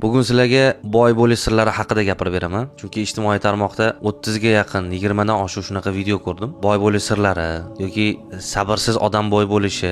Bugun sizlarga boy bo'lish sirlari haqida gapirib beraman. Chunki ijtimoiy tarmoqda 30 ga yaqin, 20 dan oshiq shunaqa video ko'rdim. Boy bo'lish sirlari yoki sabrsiz odam boy bo'lishi,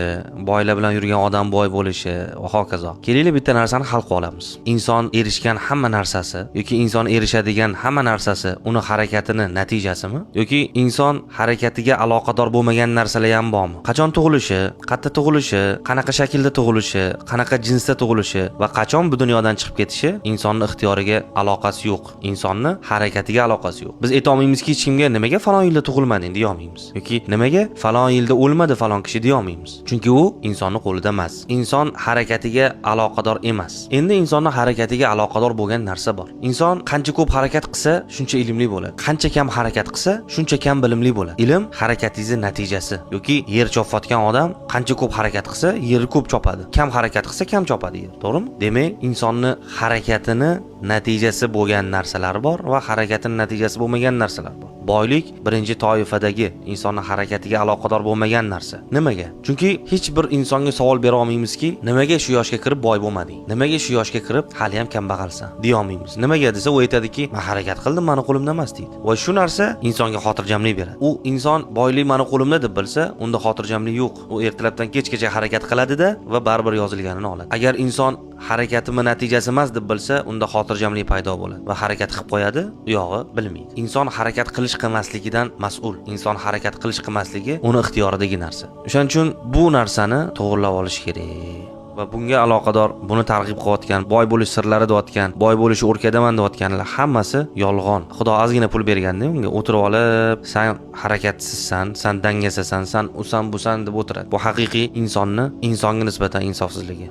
boylar bilan yurgan odam boy bo'lishi va hokazo. Kelinglar, bitta narsani hal qilib olamiz. Inson erishgan hamma narsasi yoki inson erishadigan hamma narsasi uni harakatini natijasimi yoki inson harakatiga aloqador bo'lmagan narsalar ham bormi? Qachon tug'ilishi, qayerda tug'ilishi, qanaqa shaklda tug'ilishi, qanaqa jinsda tug'ilishi va qachon bu dunyodan chiqib ketishi insonni ixtiyoriga aloqasi yo'q. Insonni harakatiga aloqasi yo'q. Biz aytolmaymizki, hech kimga nimaga falon yilda tug'ilmading deya olmaymiz yoki nimaga falon yilda o'lmadi falon kishi deya olmaymiz. Chunki u insonni qo'lida emas. Inson harakatiga aloqador emas. Endi insonni harakatiga aloqador bo'lgan narsa bor. Inson qancha ko'p harakat qilsa, shuncha ilmli bo'ladi. Qancha kam harakat qilsa, shuncha kam bilimli bo'ladi. Ilm harakatingizni natijasi yoki yer chopayotgan odam qancha ko'p harakat qilsa, yerni ko'p chopadi. Kam harakat qilsa, kam chopadi yer. To'g'rimi? Demak, insonni harakatini natijasi bo'lgan narsalar bor va harakatini natijasi bo'lmagan narsalar bor. Boylik birinchi toifadagi insonni harakatiga aloqador bo'lmagan narsa. Nimaga? Chunki hech bir insonga savol bera olmaymizki, nimaga shu yoshga kirib boy bo'lmading? Nimaga shu yoshga kirib hali ham kambag'alsan? Deya olmaymiz. Nimaga desa, u aytadiki, "Men harakat qildim, mani qo'limda emas" deydi. Va shu narsa insonga xotirjamlik beradi. U inson boylik mani qo'limda deb bilsa, unda xotirjamlik yo'q. U ertalabdan kechgacha harakat qiladida va baribir yozilganini oladi. Agar inson harakatimni natijasi emas deb bilsa, unda xotirjamlik paydo bo'ladi va harakat qilib qo'yadi, u yog'i bilmaydi. Inson harakat qilish qilmasligidan mas'ul. Inson harakat qilish qilmasligi uni ixtiyoridagi narsa. O'shaning uchun bu narsani to'g'irlab olish kerak. Va bunga aloqador buni targ'ib qilayotgan, boy bo'lish sirlari deyotgan, boy bo'lishni o'rgataman deyotganlar hammasi yolg'on. Xudo ozgina pul berganda unga o'tirib olib, san harakatsizsan, san dangasasan, san usan busan deb o'tiradi. Bu haqiqiy insonni insonga nisbatan insofsizligi.